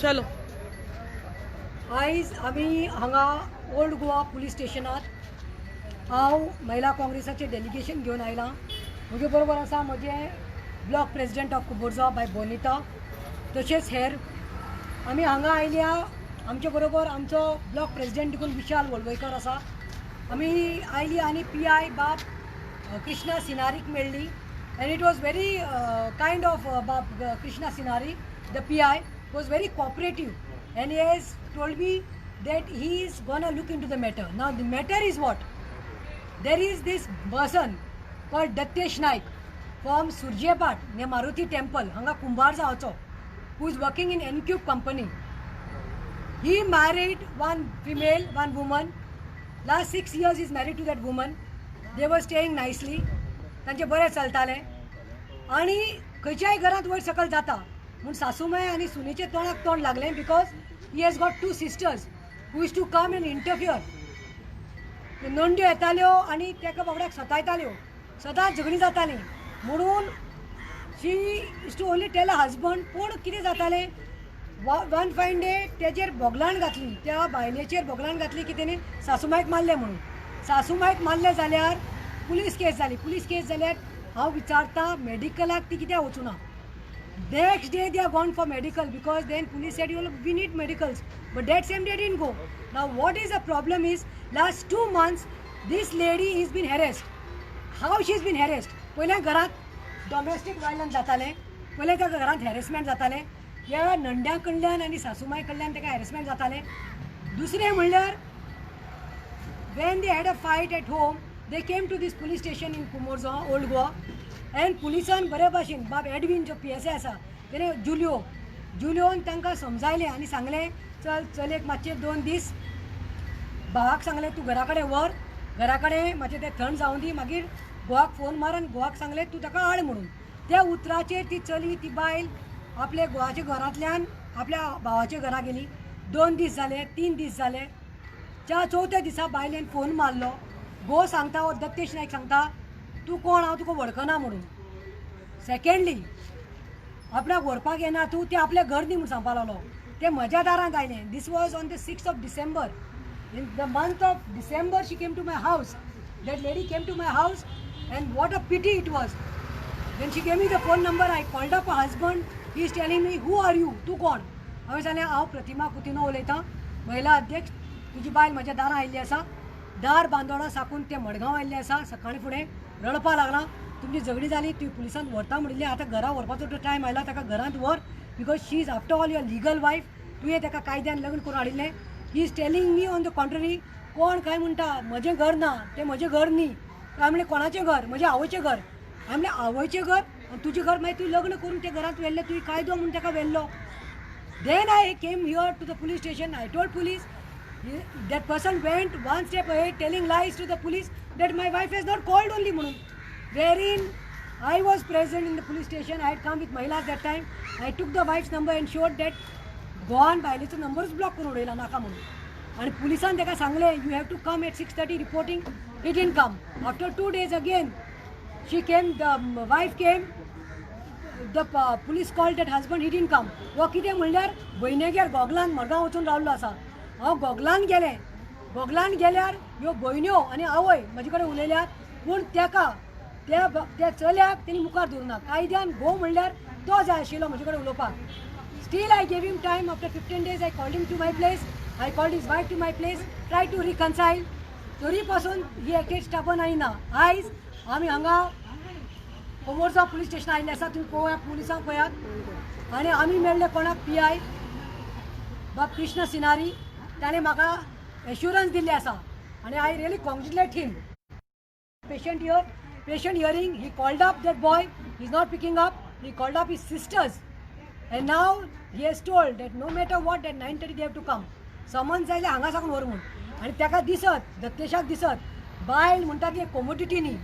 चलो. आयज आमी हांगा ओल्ड गोवा पुलीस स्टेशनात हांव महिला काँग्रेसाचें डेलिगेशन घेवन आयलां. म्हजे बरोबर आसा म्हजे block president of Cumbarjua Bai Bonita, तशेंच हेर. आमी हांगा आयल्या, आमचे बरोबर आमचो ब्लॉक प्रेजिडेंट देखून विशाल वळवयकर आसा. आमी आयली आनी पी I बाब कृष्णा सिनारीक मेळ्ळी and it was very kind of बाब Krishna Sinari. The PI was very cooperative and he has told me that he is gonna look into the matter. Now the matter is what? There is this person called Dattesh Naik from Surjepat near Maruti Temple, hanga Kumbhar जावचो, who is working in Encube company. He married one female, one woman. Last 6 years he is married to that woman. They were staying nicely. तांचे बरें चलतालें आनी खंयच्याय घरांत वयर सकयल जाता म्हूण सासूमाय आनी सुनेचें तोंडाक तोंड लागलें, because he has got two sisters who used to come and interfere. नंड्यो येताल्यो आनी ताका बाबड्याक सतायताल्यो, सदांच झगडीं जातालीं. म्हणून she used to only tell a husband. पूण कितें जातालें, वन फायन डे तेजेर बोगलाण घातली, त्या बायलेचेर बोगलाण घातली की तेणी सासूमायक मारलें म्हणून. सासूमायक मारलें जाल्यार पुलीस केस जाली. पुलीस केस जाल्यार हांव विचारता, मेडिकलाक ती कित्याक वचूना? Next day they are gone for medical because then police said, "You, we need medicals," but that same day didn't go. Now what is the problem is, last 2 months this lady is been harassed. How she is been harassed? पयल्या घरांत domestic violence जातालें, पयलें त्या घरांत harassment जातालें. ह्या नंड्या कडल्यान आनी सासूमाय कडल्यान ताका हॅरेसमेंट जातालें. दुसरें म्हणल्यार, when they had a fight at home, they came to this police station in Kumorzo, Old Goa, and पुलिसान बरे भाशेन, बाब एडवीन जो पी एस I आसा, तेणे जुलियो जुलियोन तांकां समजायलें आनी सांगलें, चल, चलयेक मातशें 2 दीस भावाक सांगलें, तूं घरा कडेन व्हर, घरा कडेन मातशें तें थंड जावं दी, मागीर घोवाक फोन मार आनी घोवाक सांगलें तूं ताका हाड म्हणून. त्या उतराचेर ती चली, ती बायल आपल्या घोवाच्या घरांतल्यान आपल्या भावाच्या घरा गेली. 2 दीस जाले, 3 दीस जाले, त्या चवथ्या दिसा बायलेन फोन मारलो. घोव सांगता, हो दत्तेश नायक सांगता, तूं कोण, हांव तुका वळखना म्हणून. सेकंडली, आपणाक व्हरपाक येना तूं, तें आपलें घर न्ही म्हूण सांगपा लागलो. तें म्हज्या दारांत आयलें. This was on the 6th of December. In the month of December she came to my house. That lady came to my house, and what a pity it was. When she gave me the phone number, I called up her husband. He is telling me, "Who are you? तूं कोण?" हांवें सांगलें, हांव प्रतिमा कुतिनो उलयतां, महिला अध्यक्ष. तुजी बायल म्हज्या दारां आयिल्ली आसा, दार बांदोडा साकून तें मडगांव आयिल्लें आसा. सकाळीं फुडें रडपा लागलां. तुमची झगडी जाली, तुवें पुलिसांत व्हरता म्हणिल्लें, आतां घरा व्हरपाचो तो टायम आयला. ताका घरांत व्हर, because she is after all your legal wife. तुवें ताका कायद्यान लग्न करून हाडिल्लें. He is telling me on the contrary. कोण काय म्हणटा, म्हजें घर ना, तें म्हजें घर न्ही. काय म्हणलें, कोणाचें घर? म्हजें आवयचें घर. हांवें म्हणलें, आवयचें घर आनी तुजें घर मागीर तूं लग्न करून त्या घरांत व्हेल्लें, तुवें कायदो म्हूण ताका व्हेल्लो. Then I came here to the police station. I told police, that person went one step ahead, telling lies to the police that my wife has not called only म्हणून. Wherein I was present in the police station. I had come with Mahilas that time. I took the wife's number and showed that घोवान बायलेचो नंबरूच block करून उडयला नाका म्हणून. आनी पुलिसान ताका सांगलें, "You have to come at 6:30 reporting." He didn't come. After 2 days again she came, the wife came. The police called that husband. He didn't come. हो कितें म्हणल्यार भयणेगेर गोगलान मडगांव वचून रावल्लो आसा. हांव गोगलान गेलें. गोगलान गेल्यार ह्यो भयण्यो आनी आवय म्हजे कडेन उलयल्यात, पूण ताका त्या चल्याक तेणी मुखार दवरुना. कायद्यान घोव म्हणल्यार तो जाय आशिल्लो म्हजे कडेन उलोवपाक. Still I gave him time. After 15 days I called him to my place. I called his wife to my place, try to reconcile. तरी पासून ही एक्टेड स्टापन आनी ना. आयज आमी हांगा कुमोरचा पुलीस स्टेशन आयिल्ले आसा. तुमी पळोवया, पुलिसांक पळयात. आनी आमी मेळ्ळे कोणाक? पी I बाब कृष्ण सिनारी. ताणें म्हाका एश्युरन्स दिल्ले आसा आनी I really congratulate him. Patient here, patient hearing. He called up that boy, he's not picking up. He called up his sisters, and now he has told that no matter what, at 9:30 they have to come. Summons जायले हांगा साकून व्हर म्हूण. आनी ताका दिसत, दत्तेशाक दिसत, बायल म्हणटा ती एक कोमोडिटी न्ही.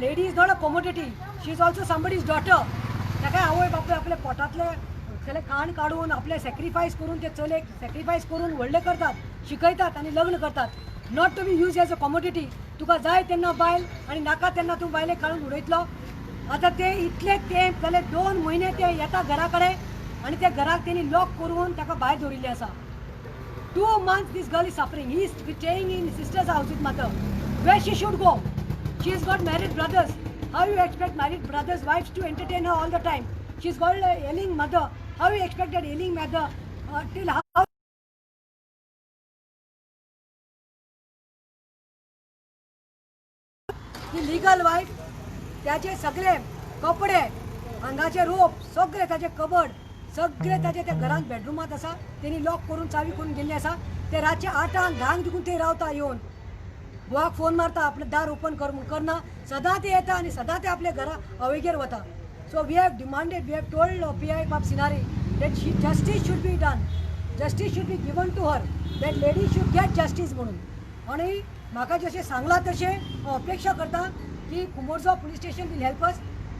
Lady is not a commodity. She is also somebody's daughter. ताका आवय बापूय आपल्या पोटांतले सगळे खाण काडून, आपले सॅक्रिफायस करून, ते चलयेक सॅक्रिफायस करून व्हडले करतात, शिकयतात आनी लग्न करतात, not to be used as a commodity. तुका जाय तेन्ना बायल आनी नाका तेन्ना तूं बायलेक काडून उडयतलो. आतां ते इतले तेंप जाले, 2 म्हयने ते येता घरा कडेन. आनी त्या घराक तेणी लॉक करून ताका भायर दवरिल्लें आसा. 2 months this girl is suffering. He is staying in sister's house with mother. Where she should go? She has got married brothers. How you expect married brothers' wives to entertain her all the time? She has got a ailing mother. How you expect that ailing mother till how? ती legal wife, त्याचे सगळे कपडे, आंगाचे रोप सगळे, ताचे cupboard सगळे ताचे त्या घरांत बेडरुमांत आसा. तेणी लॉक करून चावी करून गेल्ली आसा. ते रातचे 8-10 देखून ते रावता येवन घोवाक फोन मारता, आपलें दार ओपन कर म्हूण, करना. सदां ते येता आनी सदां ते आपल्या घरा अवेगेर वता. So we have demanded, we have told PI बाब Sinari that she justice should be done, justice should be given to her, that lady should get justice म्हणून. आनी म्हाका जशें सांगलां तशें हांव अपेक्षा करता की Cumbarjua police station will help us,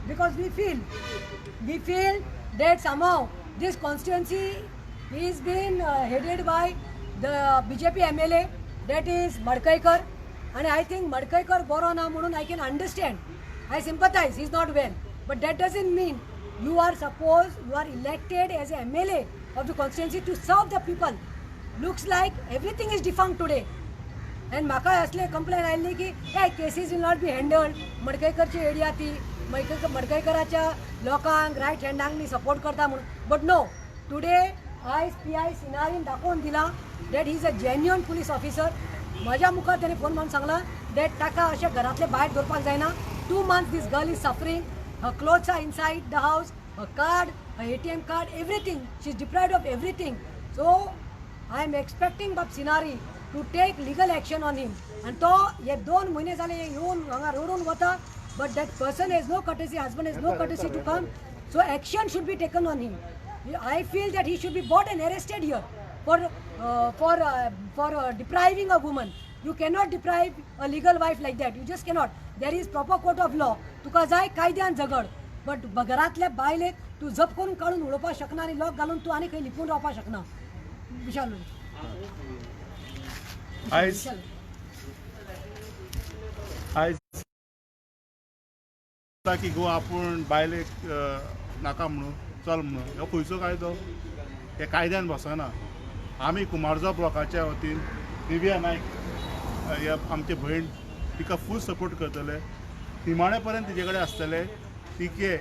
because we feel that somehow this constituency is been headed by the BJP MLA, that is Madkaikar. आनी I think Madkaikar बरो ना म्हणून I can understand, I sympathise, he is not well, but that doesn't mean you are suppose you are elected as a MLA of the constituency to serve the people. Looks like everything is defunct today. And म्हाका असले complain आयिल्ली की हे cases will not be handled, मडकयकरची area ती, मडकयकराच्या लोकांक right हँडांक मी support करता म्हणून. But no, today आयज PI सिनारीन दाखोवन दिलां that he is a genuine police officer. म्हज्या मुखार तेणें फोन मारून सांगलां that ताका अशें घरांतले भायर दवरपाक जायना. 2 months this girl is suffering. Her clothes are inside the house, her card, her ATM card, everything. She is deprived of everything. So I am expecting बाब Sinari to take legal action on him. आनी तो हे 2 म्हयने जाले येवन हांगा रडून वता, but that person has no courtesy, husband has no courtesy to come. So action should be taken on him. I feel that he should be brought and arrested here for depriving a woman. You cannot deprive a legal wife like that. You just cannot. There is proper court of law. तुका जाय कायद्यान झगड, but घरांतल्या बायलेक तूं जप करून काडून उडोवपाक शकना आनी लॉक घालून तूं आनी खंय लिपून रावपाक शकना. विशाल, आयज आयज की गो आपूण बायलेक नाका म्हणून चल म्हणून, हो खंयचो कायदो? हे कायद्यान बसना. आमी कुमारजुंवा ब्लॉकाच्या वतीन दिव्या नायक हे आमचे भयण, तिका फूल सपोर्ट करतले, निमाणे पर्यंत तिजे कडेन आसतले. तिके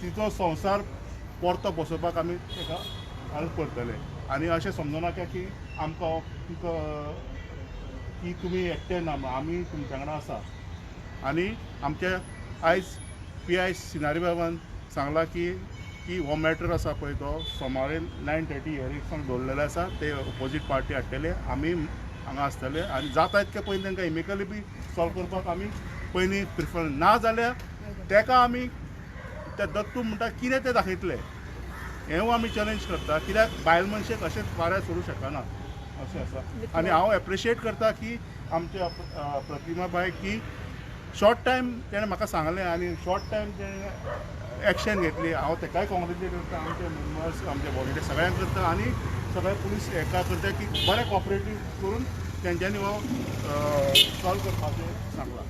तिचो संवसार परतो बसोवपाक आमी ताका हेल्प करतले. आनी अशें समजूं नाका की आमकां की तुमी एकटे ना, आमी तुमच्या वांगडा आसा. आनी आमच्या आयज PI Sinari बाबान सांगलां की की हो मॅटर आसा पळय तो सोमारे 9:30 हियरिंग दवरलेले आसा. ते ओपोजीट पार्टी हाडटले, आमी हांगा आसतले आनी जाता इतके पयलीं तांकां इमिकली बी सॉल्व करपाक आमी पयलीं प्रिफर ना जाल्यार ताका आमी त्या दत्तू म्हणटा कितें तें दाखयतले, हेंवूय आमी चॅलेंज करता. कित्याक बायल मनशेक अशेंच वाऱ्यार सोडूंक शकना अशें आसा. आनी हांव एप्रिशिएट करता की आमच्या प्रतिमा बाय की शॉर्ट टायम तेणें म्हाका सांगलें आनी शॉर्ट टायम तेणें एक्शन घेतली. हांव तेकाय कॉंग्रेच्युलेट करता, आमचे मेंबर्स, आमचे वॉलंटियर सगळ्यांक करता आनी सगळे पुलीस हेका करता की बरें कॉपरेटीव करून तेंच्यांनी हो सॉल्व करपाचें सांगलां.